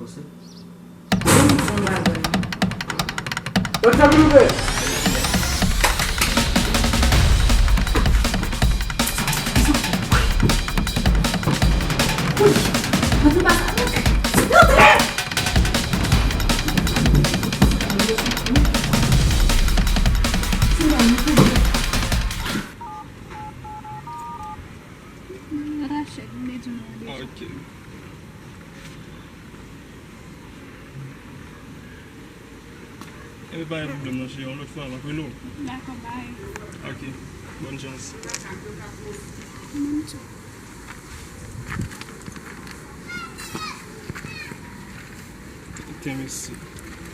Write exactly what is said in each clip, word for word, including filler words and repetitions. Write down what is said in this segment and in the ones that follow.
Ban m di w yon bagay. Lòt fè m louvè. Mwen di pa sa, non. Rantre! Rachel, m te di w non deja. Ok. Ebyen, pa gen pwoblèm non, cheri. Yon lòt fwa, m ap rele w. Dakò, bye. Ok. Bòn chans. Menm tou. Ok, mèsi.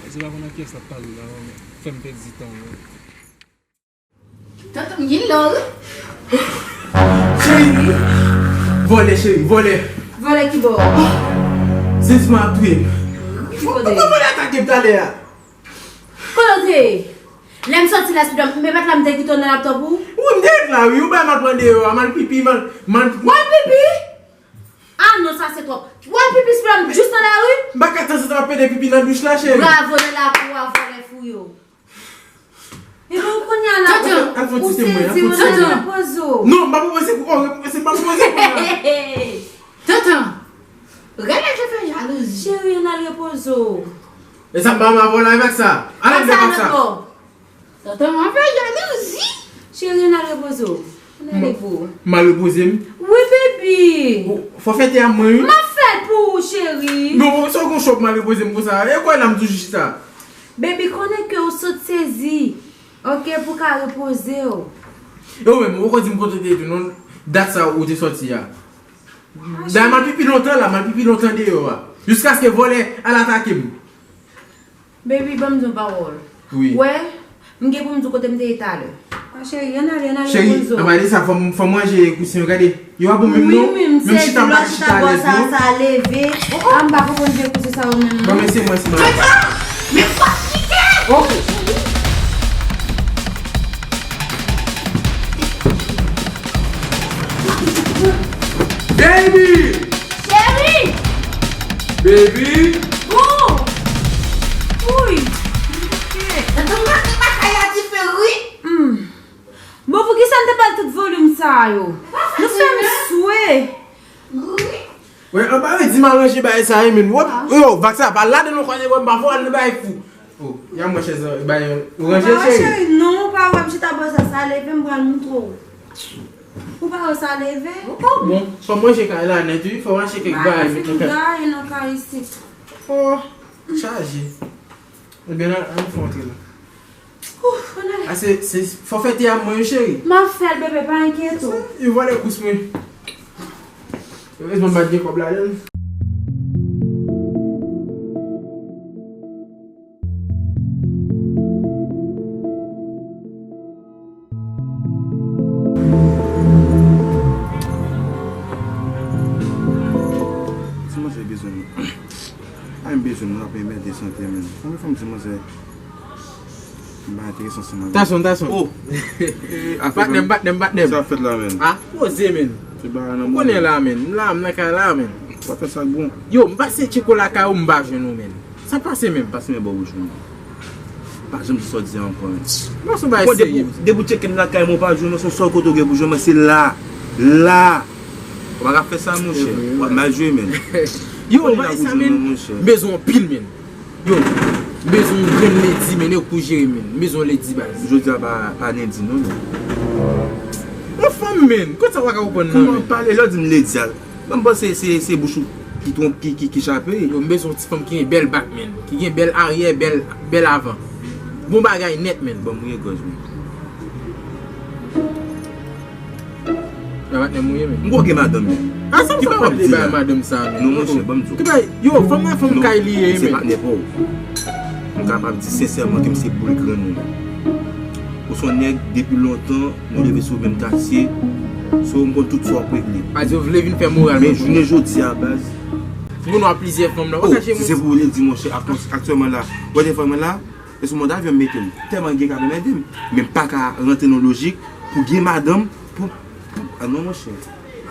Se pa konn ak kiyès l ap pale la, non, men fè m pèdi tan, non. Tantan m gen lò, wi. Cheri, vòlè, cheri, vòlè. Vòlè ki bò? Zezi m ap touye m. Ki kote? Poukò vòlè atake m talè a? Kote w te ye? Lè m sòti la, Spider, men pa t la m te kite w nan laptòp ou? Wi, m te ret la, wi. Ou bay m al pran deyò a, m al pipi, m al, m al. W al pipi? Ah non, sa se twòp. W al pipi, Spider, jis nan lari? M pa ka tanzantan m ap pede pipi nan douch la, cheri. Bravo, nan lakou a, vòlè fou yo. Ebyen, ou kounye a la, ou sezi, ou nan repoze w. Non, m pa repoze pou, oh, repoze, m pa repoze kounye a. Tantan! Rele je fè jalouzi. Cheri, ann al repoze w. E sa m pa, m pa vòlè avèk sa. Al ann fè sa. Tantan, m ap fè jalouzi. Cheri, ann al repoze w. Ann al repoze w. M al repoze m. Wi, baby. Fòfetè a mwen, wi. M ap fè l pou ou, cheri. Non, sa w gon chòk m al repoze m konsa. E kwè la m toujou chita. Baby, konnen ke w sot sezi. Ok, pou w ka repoze w. E ou menm, ou poko di m kote w te ye tou, non? Dat sa ou te sòti a. Dayè, m al pipi lontan la, m al pipi lontan deyò a. Jiskaske vòlè al atake m. Baby, ban m di w yon pawòl. Wi. Wè, m gen pou m di w kote m te ye talè. A, cheri, ann ale, ann ale. Cheri, ann pale de sa, fò m, fò m ranje kousen yo, gade. Yo pa bon menm non. Wi, wi, m chita, m pa ka chita alèz non. Sa leve. A, m pa konprann vye kouzen sa yo menm non. Bon, men se mwen, se mwen. Tata! Men fò kite! Oh! Baby! Cheri! Baby! Bon! Wi! Tata, m pa te pa kay la dife wi! Hmm. Bon, poukisa n te ba l tout volim sa yo? Nou fè m swe. Wè, anba yo di m al ranje bagay sa yo, men wè, yo, vag sa pa ladan non, konnen wè, m pa fò al nan bagay fou. Oh, y a mwen chèz la, bagay ou ranje, cheri? Cheri, non, ou pa wè m chita bò sa, sa leve, m pral montre w. Ou pa wè sa leve? Bon, fò m ranje kay la nèt, wi, fò m achte kèk bagay, met nan kay. Bagay nan kay isit. Oh, chaje. Ebyen, ann fè antre la. Ouf, ann ale. A, se, se fòfetè a mwen, wi, cheri. M ap fè l, bebe, pa enkyete w. Li vòlè kous mwen. Erezman, m pa t gen kòb ladan l. Ti manzè bezwen nou. Ay, m bezwen nou, n ap enmède sante, men. Konbyen fwa m di manzè? M pa enterese ansanm avè w. Tason, tason. Oh! Patnè m, patnè m, patnè m. Sa fèt la, men. Ah, poze, men. Ou konnen la, men. M la, m nan kay la, men. W ap fè sa k bon. Yo, m pase tcheko lakay ou, m pa jwenn ou, men. Sa pase, men? Pase men bò wouj ou, men. Pa janm di sa w di a ankò, men. Mwen se yon bagay serye. Depi w tcheke m lakay mwen, w pa jwenn mwen, se yon sèl kote w gen pou jwenn mwen, se la. La. W pa ka fè sa, monchè. W ap mal jwe, men. Yo, bagay sa, men. M bezwen w anpil, men. Yo, m bezwen yon grenn ledi, men, yo pou jere, men. M bezwen yon ledi, baz. Jodi a pa, pa lendi, non, men. Yon fanm, men. Kote sa w pa ka konprann nan, men? Kòman w pale, lè w di m ledi a? Mwen, m panse se, se bouch ou ki twonp, ki, ki, ki chape. Yo, m bezwen yon ti fanm ki gen bèl bak, men. Ki gen bèl aryè, bèl, bèl avan. Bon bagay nèt, men. Ban m mouye gòj, men. Nan patnè m ou ye, men. M kwè w gen madanm, men. A, sa m fè w ap di ba madanm sa, men? Non, monchè, ban m di w. Ki bay, yo, fanm nan fanm kay li ye, men. Se patnè pa w. M kapab di sensèman ke m se boul grenn ou, men. Ou se yon nèg, depi lontan, nou leve sou menm katye. So, m konn tout sa w ap regle. A di w vle vin fè moral mwen. Men jounen jodi a, baz. Moun w ap plizyè fanm nan. Oh, si se pou w ledi, monchè, aktyèlman la, w wè de fanm nan la, e sou mòd avyon m mete m. Tèlman gen ka menm ede m. Men m pa ka rantre nan lojik pou gen madanm, pou, pou, ah non, monchè.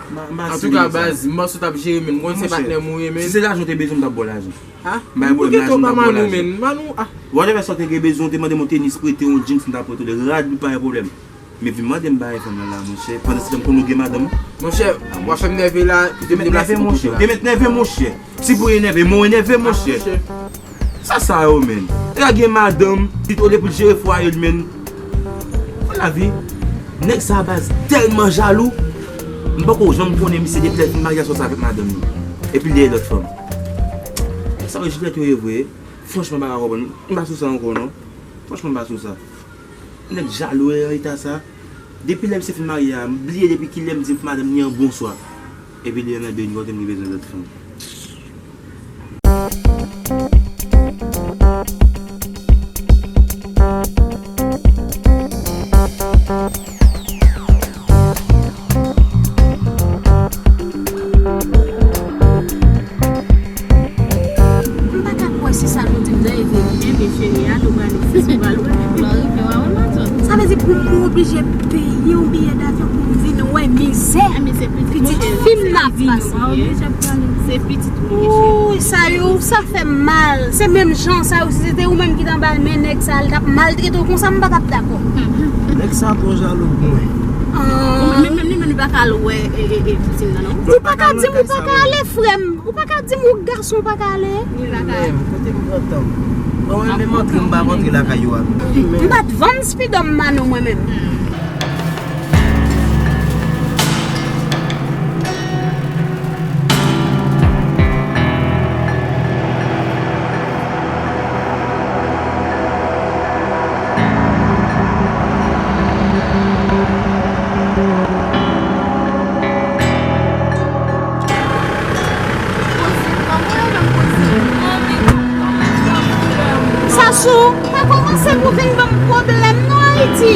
M pa, m pa sou nivo sa. Antouka, baz, m panse w t ap jere, menn. Mwen, se patnè m ou ye, menn. Si se lajan w te bezwen, m t ap ba w lajan. Ha? M pa gen pwoblèm, lajan m t ap ba w lajan. Ou pa gen lajan. Whatever sa w te gen bezwen, w te mande m yon tenis prete, yon jeans, m t ap prete w li. Rad, li pa gen pwoblèm. Men vin mande m bagay fanm nan la, monchè. Pandan se tan m konnen w gen madanm. Monchè, w ap fè m nève la, kite m deplase pou kote la. Ou te mèt nève, monchè. Si pou enève, men w enève, monchè. Sa sa yo, menn. Nèg la gen madanm, li t olye pou l jere fwaye l, menn. Fè lavi. Nèg sa baz tèlman jalou. M poko janm konnen misye depi lè l fin marye a sòti avèk madanm li. Epi li gen lòt fanm. Sa yo jilèt yo ye vre. Franchman, m pa ka konprann. M pa sou sa ankò, non. Franchman, m pa sou sa. Nèg jalou e nan eta sa. Depi lè misye fin marye a, m bliye depi kilè m di madanm li an bonswa. Epi li nan de nwa, li bezwen lòt fanm. M pa ka kwè si sa nou di m nan e verite, men cheri, a nou prale, si sou pral wè. Lè w rive, w a wè matant. Sa vle di pou m oblije peye yon biyè davyon pou m vin wè mizè pitit fi m nan ap pase. Se pitit ou ye, cheri. Wouy, sa yo, sa fè m mal. Se menm jan sa yo, si se te ou menm ki t anba men nèg sa, l t ap maltrete w konsa, m pa t ap dakò. Nèg sa twò jalou pou mwen. Ah. Ou menm, menm li menm li pa ka al wè, e, e, e, pitit nan, non? Ou pa ka di m ou pa ka ale, frè m. Ou pa ka di m ou gason pa ka ale. Li pa ka ale. Menm, kote m pran tan m? Bon, mwen menm antre, m pa antre lakay yo a. M pa t vann spidòm Mano mwen menm. Sasou, pa kòmanse pou vin ban m pwoblèm non, Ayiti.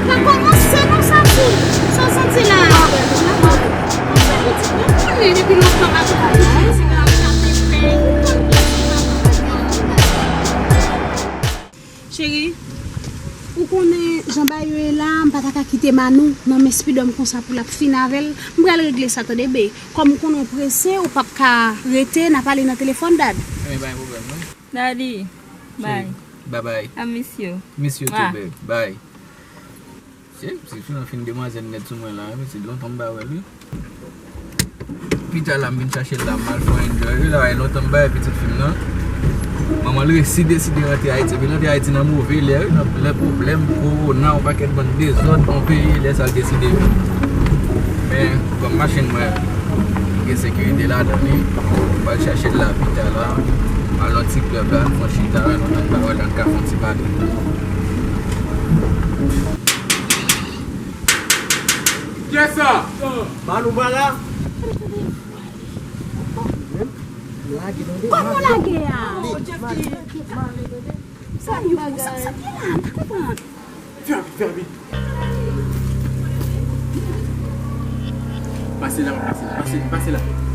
Pa kòmanse non, Sasou. Sa w santi la? Ou konnen depi lontan m ap travay, se la m chache pèy. Cheri, ou konnen jan bagay yo ye la, m pa ta ka kite Manou nan men spidòm konsa pou l ap fin avè l. M pral regle sa, tande, be. Kòm m konnen w prese, ou p ap ka rete, n a pale nan telefòn, dad. Anben, pa gen pwoblèm, non. Daddy, bye. Cheri, bye bye. I miss you. Miss you too, babe. Bye. Se, se fi an fin demwazèl nèt sou mwen la, wi, se lontan m pa wè l, wi. Pita la, m vin chache l la, m al fè yon enjoy, wi, la, e lontan m pa wè pitit fi m nan. Manman l resi deside rantre Ayiti, epi l rantre Ayiti nan move lè, wi, nan plen pwoblèm, kowona, yon pakèt bann dezòd, yon peyi, lè sa l deside vin. Men, kòm machin mwen gen sekirite ladan li, m pral chache l la, pita la, al nan ti klèb la, n fon chita, lontan m pa wè l, n ka fè yon ti pale. Kiyès sa? Manou pa la? Kòman w lage a? Sa yo, sa, sa ki la? M pa konprann. Fè rapid, fè rapid. Pase la, pase la, pase, pase la.